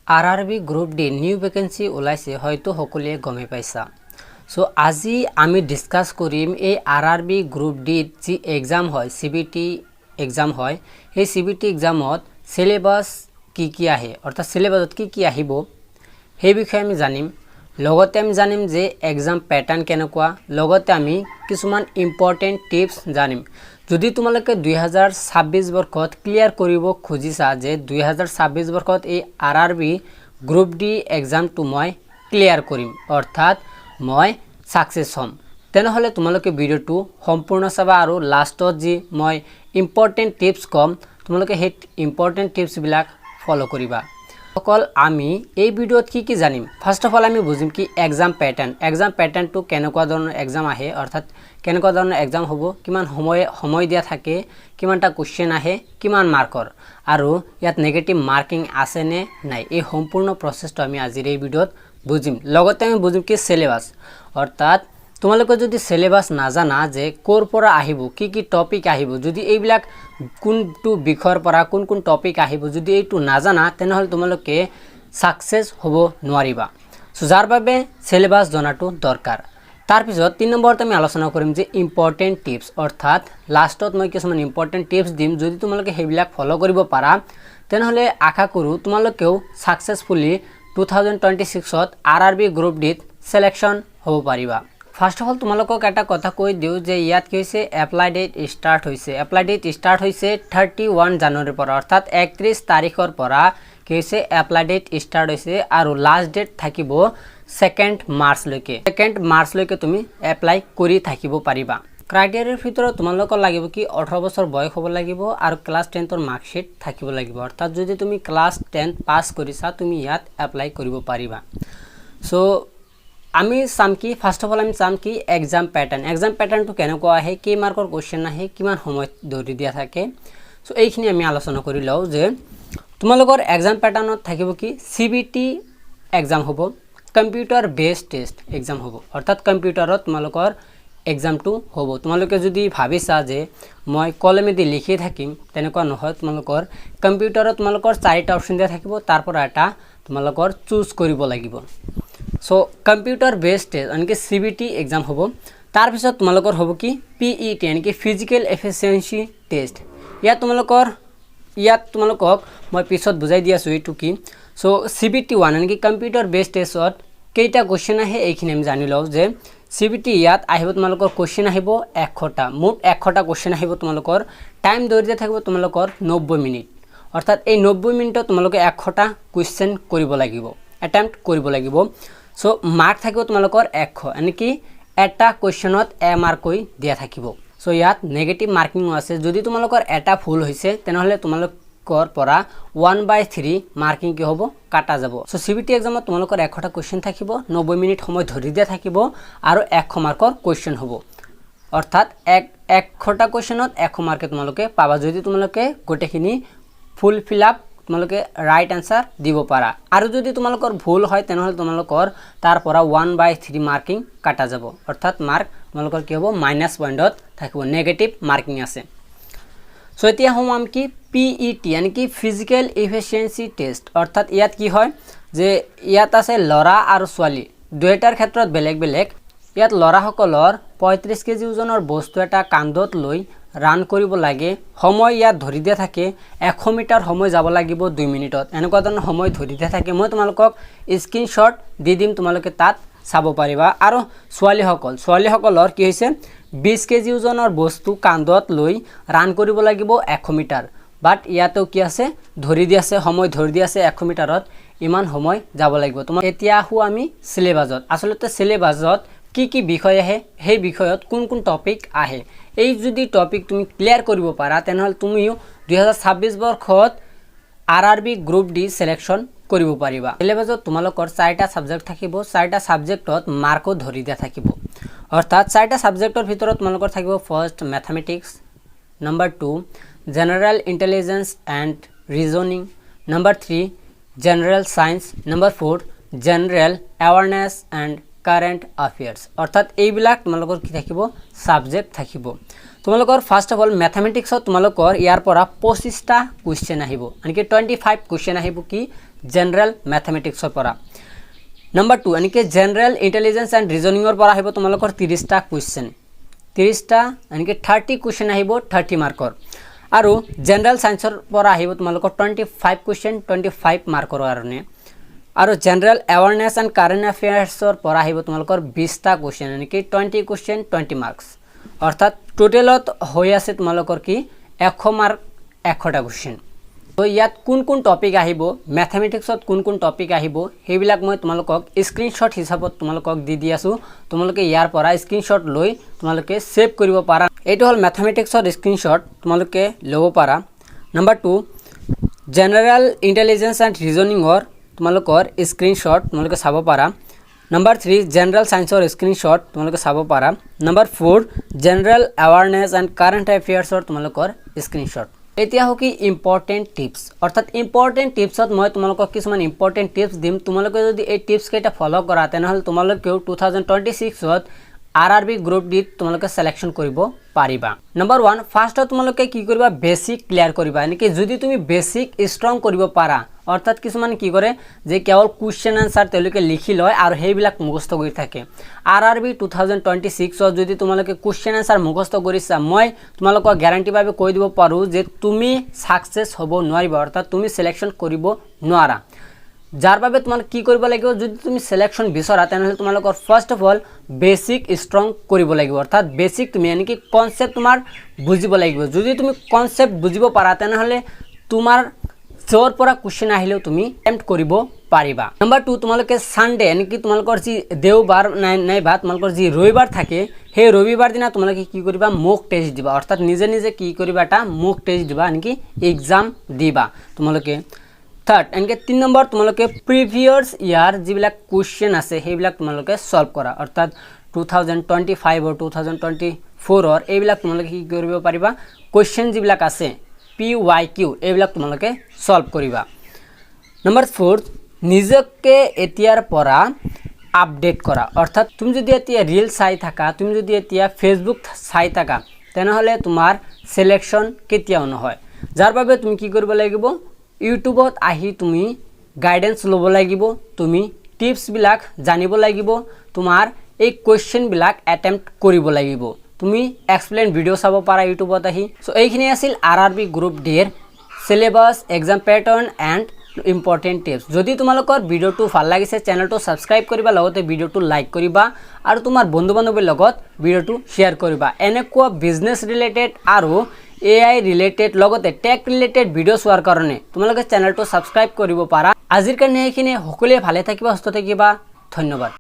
RRB group D new vacancy ওলাইছে, হয়তো সকলোৱে গমেই পাইছা। চ' আজি আমি ডিছকাছ কৰিম এই আৰ আৰ বি গ্ৰুপ ডিত যি এক্সাম হয়, চিবিটি এক্সাম হয়, সেই চিবিটি এক্সামত চিলেবাছ কি কি আহে, অৰ্থাৎ চিলেবাছত কি কি আহিব, সেই বিষয়ে আমি জানিম। লগতে আমি জানিম যে এক্সাম পেটাৰ্ণ কেনেকুৱা। লগতে আমি কিছুমান ইম্পৰ্টেণ্ট টিপছ জানিম। যদি তোমালোকে 2026 বৰ্ষত ক্লিয়াৰ কৰিব খুজিছা যে 2026 বৰ্ষত এই R R B group D এক্সামটো মই ক্লিয়াৰ কৰিম, অৰ্থাৎ মই ছাকচেছ হ'ম, তেনেহ'লে তোমালোকে ভিডিঅ'টো সম্পূৰ্ণ চাবা আৰু লাষ্টত যি মই ইম্পৰ্টেণ্ট টিপছ ক'ম, তোমালোকে সেই ইম্পৰ্টেণ্ট টিপছবিলাক ফ'ল' কৰিবা। অকল আমি এই ভিডিঅ'ত কি কি জানিম? ফাৰ্ষ্ট অফ অল আমি বুজিম কি এক্সাম পেটাৰ্ণ, এক্সাম পেটাৰ্ণটো কেনেকুৱা ধৰণৰ এক্সাম আহে, অৰ্থাৎ কেনেকুৱা ধৰণৰ এক্সাম হ'ব, কিমান সময় দিয়া থাকে, কিমানটা কুৱেশ্যন আহে, কিমান মাৰ্কৰ আৰু ইয়াত নেগেটিভ মাৰ্কিং আছেনে নাই, এই সম্পূৰ্ণ প্ৰচেছটো আমি আজিৰ এই ভিডিঅ'ত বুজিম। লগতে আমি বুজিম কি চিলেবাছ, অৰ্থাৎ তোমালোকে যদি চিলেবাছ নাজানা যে ক'ৰ পৰা আহিব, কি কি টপিক আহিব, যদি এইবিলাক কোনটো বিষয়ৰ পৰা কোন কোন টপিক আহিব, যদি এইটো নাজানা, তেনেহ'লে তোমালোকে ছাকচেছ হ'ব নোৱাৰিবা। চ' যাৰ বাবে চিলেবাছ জনাটো দৰকাৰ। তাৰপিছত 3 নম্বৰত আমি আলোচনা কৰিম যে ইম্পৰ্টেণ্ট টিপছ, অৰ্থাৎ লাষ্টত মই কিছুমান ইম্পৰ্টেণ্ট টিপছ দিম। যদি তোমালোকে সেইবিলাক ফ'ল' কৰিব পাৰা, তেনেহ'লে আশা কৰোঁ তোমালোকেও ছাকচেছফুলি 2026ত আৰ আৰ বি গ্ৰুপ ডিত ছিলেকশ্যন হ'ব পাৰিবা। ফাৰ্ষ্ট অফ অল তোমালোকক এটা কথা কৈ দিওঁ যে ইয়াত কি হৈছে, এপ্লাই ডেট ষ্টাৰ্ট হৈছে। এপ্লাই ডেট ষ্টাৰ্ট হৈছে 31 জানুৱাৰীৰ পৰা, অৰ্থাৎ 31 তাৰিখৰ পৰা কি হৈছে, এপ্লাই ডেট ষ্টাৰ্ট হৈছে আৰু লাষ্ট ডেট থাকিব 2 মাৰ্চলৈকে। 2 মাৰ্চলৈকে তুমি এপ্লাই কৰি থাকিব পাৰিবা। ক্ৰাইটেৰিয়াৰ ভিতৰত তোমালোকৰ লাগিব কি, 18 বছৰ বয়স হ'ব লাগিব আৰু ক্লাছ 10ৰ মাৰ্কশ্বিট থাকিব লাগিব। অৰ্থাৎ যদি তুমি ক্লাছ 10 পাছ কৰিছা, তুমি ইয়াত এপ্লাই কৰিব পাৰিবা। চ' আমি চাম কি, ফাৰ্ষ্ট অফ অল আমি চাম কি এক্সাম পেটাৰ্ণ। এক্সাম পেটাৰ্ণটো কেনেকুৱা আহে, কেই মাৰ্কৰ কুৱেশ্যন আহে, কিমান সময় ধৰি দিয়া থাকে। চ' এইখিনি আমি আলোচনা কৰি লওঁ যে তোমালোকৰ এক্সাম পেটাৰ্ণত থাকিব কি, চিবিটি এক্সাম হ'ব, কম্পিউটাৰ বেছড টেষ্ট এক্সাম হ'ব, অৰ্থাৎ কম্পিউটাৰত তোমালোকৰ এক্সামটো হ'ব। তোমালোকে যদি ভাবিছা যে মই কলমেদি লিখি থাকিম, তেনেকুৱা নহয়। তোমালোকৰ কম্পিউটাৰত তোমালোকৰ চাৰিটা অপশ্যন দিয়া থাকিব, তাৰ পৰা এটা তোমালোকৰ চুজ কৰিব লাগিব। চ' কম্পিউটাৰ বেছড টেষ্ট, এনেকৈ চিবিটি এক্সাম হ'ব। তাৰপিছত তোমালোকৰ হ'ব কি পিইটি, এনেকৈ ফিজিকেল এফিচিয়েঞ্চি টেষ্ট। ইয়াত তোমালোকক মই পিছত বুজাই দি আছোঁ এইটো কি। চ' চিবিটি 1, এনেকৈ কম্পিউটাৰ বেছড টেষ্টত কেইটা কুৱেশ্যন আহে, এইখিনি আমি জানি লওঁ যে চিবিটি ইয়াত আহিব, তোমালোকৰ কুৱেশ্যন আহিব 100টা, মুঠ 100টা কুৱেশ্যন আহিব। তোমালোকৰ টাইম ধৰি দিয়া থাকিব তোমালোকৰ 90 মিনিট। অৰ্থাৎ এই 90 মিনিটত তোমালোকে 100টা কুৱেশ্যন কৰিব লাগিব, এটেম্প্ট কৰিব লাগিব। চ' মাৰ্ক থাকিব তোমালোকৰ 100, এনেকি এটা কুৱেশ্যনত এ মাৰ্কৈ দিয়া থাকিব। চ' ইয়াত নেগেটিভ মাৰ্কিঙো আছে। যদি তোমালোকৰ এটা ভুল হৈছে, তেনেহ'লে তোমালোকৰ পৰা 1/3 মাৰ্কিং কি হ'ব, কাটা যাব। চ' চিবিটি এক্সামত তোমালোকৰ 100টা কুৱেশ্যন থাকিব, 90 মিনিট সময় ধৰি দিয়া থাকিব আৰু 100 মাৰ্কৰ কুৱেশ্যন হ'ব। অৰ্থাৎ 100টা কুৱেশ্যনত 100 মাৰ্কে তোমালোকে পাবা, যদি তোমালোকে গোটেইখিনি ফুল ফিল আপ তোমালোকে ৰাইট এনচাৰ দিব পাৰা। আৰু যদি তোমালোকৰ ভুল হয়, তেনেহ'লে তোমালোকৰ তাৰ পৰা 1/3 মাৰ্কিং কাটা যাব। অৰ্থাৎ মাৰ্ক তোমালোকৰ কি হ'ব, মাইনাছ পইণ্টত থাকিব, নেগেটিভ মাৰ্কিং আছে। চ' এতিয়া সোমাম কি পিইটি, মানে কি ফিজিকেল ইফিচিয়েঞ্চি টেষ্ট। অৰ্থাৎ ইয়াত কি হয় যে ইয়াত আছে ল'ৰা আৰু ছোৱালী দুয়োটাৰ ক্ষেত্ৰত বেলেগ বেলেগ। ইয়াত ল'ৰাসকলৰ 35 কেজি ওজনৰ বস্তু এটা কান্ধত লৈ ৰান কৰিব লাগে। সময় ইয়াত ধৰি দিয়া থাকে, 100 মিটাৰ সময় যাব লাগিব 2 মিনিটত, এনেকুৱা ধৰণৰ সময় ধৰি দিয়া থাকে। মই তোমালোকক স্ক্ৰীনশ্বট দি দিম, তোমালোকে তাত চাব পাৰিবা। আৰু ছোৱালীসকলৰ কি হৈছে, 20 কেজি ওজনৰ বস্তু কান্ধত লৈ ৰান কৰিব লাগিব 100 মিটাৰ। বাট ইয়াতেও কি আছে, ধৰি দি আছে, সময় ধৰি দি আছে, 100 মিটাৰত ইমান সময় যাব লাগিব তোমাৰ। এতিয়া আহোঁ আমি চিলেবাছত। আচলতে চিলেবাছত কি কি বিষয় আহে, সেই বিষয়ত কোন কোন টপিক আহে, এই যদি টপিক তুমি ক্লিয়াৰ কৰিব পাৰা, তেনেহ'লে তুমিও 2026 বৰ্ষত R R B group D selection কৰিব পাৰিবা। চিলেবাছত তোমালোকৰ চাৰিটা ছাবজেক্ট থাকিব। চাৰিটা ছাবজেক্টত মাৰ্কো ধৰি দিয়া থাকিব। অৰ্থাৎ চাৰিটা ছাবজেক্টৰ ভিতৰত তোমালোকৰ থাকিব first mathematics, number 2 general intelligence and reasoning, number 3 general science, number 4 general awareness and current affairs। অৰ্থাৎ এইবিলাক তোমালোকৰ কি থাকিব, ছাবজেক্ট থাকিব। তোমালোকৰ ফাৰ্ষ্ট অফ অল মেথামেটিক্সত তোমালোকৰ ইয়াৰ পৰা 25টা কুৱেশ্যন আহিব, আনকি 25 কুৱেশ্যন আহিব কি জেনেৰেল মেথমেটিক্সৰ পৰা। নম্বৰ টু, এনেকৈ জেনেৰেল ইণ্টেলিজেঞ্চ এণ্ড ৰিজনিঙৰ পৰা আহিব তোমালোকৰ 30টা কুৱেশ্যন, 30টা, এনেকৈ 30 কুৱেশ্যন আহিব 30 মাৰ্কৰ। আৰু জেনেৰেল ছায়েন্সৰ পৰা আহিব তোমালোকৰ 25 কুৱেশ্যন, 25 মাৰ্কৰ কাৰণে। আৰু জেনেৰেল এৱাৰনেছ এণ্ড কাৰেণ্ট এফেয়াৰ্ছৰ পৰা আহিব তোমালোকৰ 20টা কুৱেশ্যন, এনেকৈ 20 কুৱেশ্যন, 20 মাৰ্কছ। অৰ্থাৎ টোটেলত হৈ আছে তোমালোকৰ কি 100 মাৰ্ক, 100টা কুৱেশ্যন। তো ইয়াত কোন কোন টপিক আহিব, মেথমেটিক্সত কোন কোন টপিক আহিব, সেইবিলাক মই তোমালোকক স্ক্ৰীনশ্বট হিচাপত তোমালোকক দি দি আছোঁ। তোমালোকে ইয়াৰ পৰা স্ক্ৰীনশ্বট লৈ তোমালোকে ছেভ কৰিব পাৰা। এইটো হ'ল মেথমেটিক্সৰ স্ক্ৰীনশ্বট, তোমালোকে ল'ব পাৰা। Number two, general intelligence and ৰিজনিঙৰ তোমালোকৰ স্ক্ৰীনশ্বট তোমালোকে চাব পাৰা। নম্বৰ থ্ৰী, জেনেৰেল ছায়েন্সৰ স্ক্ৰীনশ্বট তোমালোকে চাব পাৰা। Number four, general awareness and current এফেয়াৰ্ছৰ তোমালোকৰ স্ক্ৰীনশ্বট। এতিয়া হওক কি ইম্পৰ্টেণ্ট টিপছ। অৰ্থাৎ ইম্পৰ্টেণ্ট টিপছত মই তোমালোকক কিছুমান ইম্পৰ্টেণ্ট টিপছ দিম। তোমালোকে যদি এই টিপছকেইটা ফ'ল' কৰা, তেনেহ'লে তোমালোকেও 2026ত আৰ আৰ বি গ্ৰুপ ডিত তোমালোকে চিলেকশ্যন কৰিব পাৰিবা। নম্বৰ ওৱান, ফাৰ্ষ্টত তোমালোকে কি কৰিবা? বেচিক ক্লিয়াৰ কৰিবা। এনেকৈ যদি তুমি বেচিক ষ্ট্ৰং কৰিব পাৰা, অৰ্থাৎ কিছুমান কি কৰে যে কেৱল কুৱেশ্যন এনচাৰ তেওঁলোকে লিখি লয় আৰু সেইবিলাক মুখস্থ কৰি থাকে। আৰ আৰ বি 2026ত যদি তোমালোকে কুৱেশ্যন এনচাৰ মুখস্থ কৰিছা, মই তোমালোকক গেৰাণ্টিভাৱে কৈ দিব পাৰোঁ যে তুমি ছাকচেছ হ'ব নোৱাৰিবা, অৰ্থাৎ তুমি চিলেকশ্যন কৰিব নোৱাৰা। যাৰ বাবে তোমালোক কি কৰিব লাগিব? যদি তুমি চিলেকশ্যন বিচৰা, তেনেহ'লে তোমালোকৰ first of all basic strong কৰিব লাগিব। অৰ্থাৎ বেচিক তুমি এনেকি কনচেপ্ট তোমাৰ বুজিব লাগিব। যদি তুমি কনচেপ্ট বুজিব পাৰা, তেনেহ'লে তোমাৰ য'ৰ পৰা কুৱেশ্যন আহিলেও তুমি এটেম্প্ট কৰিব পাৰিবা। নম্বৰ টু, তোমালোকে ছানডে, এনেকি তোমালোকৰ যি দেওবাৰ নাই নাইবা তোমালোকৰ যি ৰবিবাৰ থাকে, সেই ৰবিবাৰ দিনা তোমালোকে কি কৰিবা? মক টেষ্ট দিবা। অৰ্থাৎ নিজে নিজে কি কৰিবা? এটা মক টেষ্ট দিবা, এনেকি এক্সাম দিবা তোমালোকে। থাৰ্ড, এনেকৈ তিনি নম্বৰ, তোমালোকে প্ৰিভিয়াছ ইয়াৰ যিবিলাক কুৱেশ্যন আছে, সেইবিলাক তোমালোকে ছল্ভ কৰা। অৰ্থাৎ 2025ৰ, 2024ৰ এইবিলাক তোমালোকে কি কৰিব পাৰিবা? কুৱেশ্যন যিবিলাক আছে, পিৱাইকিউ, এইবিলাক তোমালোকে ছল্ভ কৰিবা। নম্বৰ ফ'ৰ্থ, নিজকে এতিয়াৰ পৰা আপডেট কৰা। অৰ্থাৎ তুমি যদি এতিয়া ৰিল চাই থাকা, তুমি যদি এতিয়া ফেচবুক চাই থাকা, তেনেহ'লে তোমাৰ চিলেকশ্যন কেতিয়াও নহয়। যাৰ বাবে তুমি কি কৰিব লাগিব? ইউটিউবত আহি তুমি গাইডেঞ্চ ল'ব লাগিব, তুমি টিপছবিলাক জানিব লাগিব, তোমাৰ এই কুৱেশ্যনবিলাক এটেম্প্ট কৰিব লাগিব। তুমি এক্সপ্লেইন ভিডিঅ' চাব পাৰা ইউটিউবত আহি। চ' এইখিনি আছিল আৰ আৰ বি গ্ৰুপ ডিৰ syllabus, exam pattern and important tips. যদি তোমালোকৰ ভিডিঅ'টো ভাল লাগিছে, চেনেলটো ছাবস্ক্ৰাইব কৰিবা, লগতে ভিডিঅ'টো লাইক কৰিবা আৰু তোমাৰ বন্ধু বান্ধৱীৰ লগত ভিডিঅ'টো শ্বেয়াৰ কৰিবা। এনেকুৱা বিজনেছ ৰিলেটেড আৰু এআই ৰিলেটেড, লগতে টেক ৰিলেটেড ভিডিঅ' চোৱাৰ কাৰণে তোমালোকে চেনেলটো ছাবস্ক্ৰাইব কৰিব পাৰা। আজিৰ কাৰণে এইখিনি। সকলোৱে ভালে থাকিবা, সুস্থ থাকিবা। ধন্যবাদ।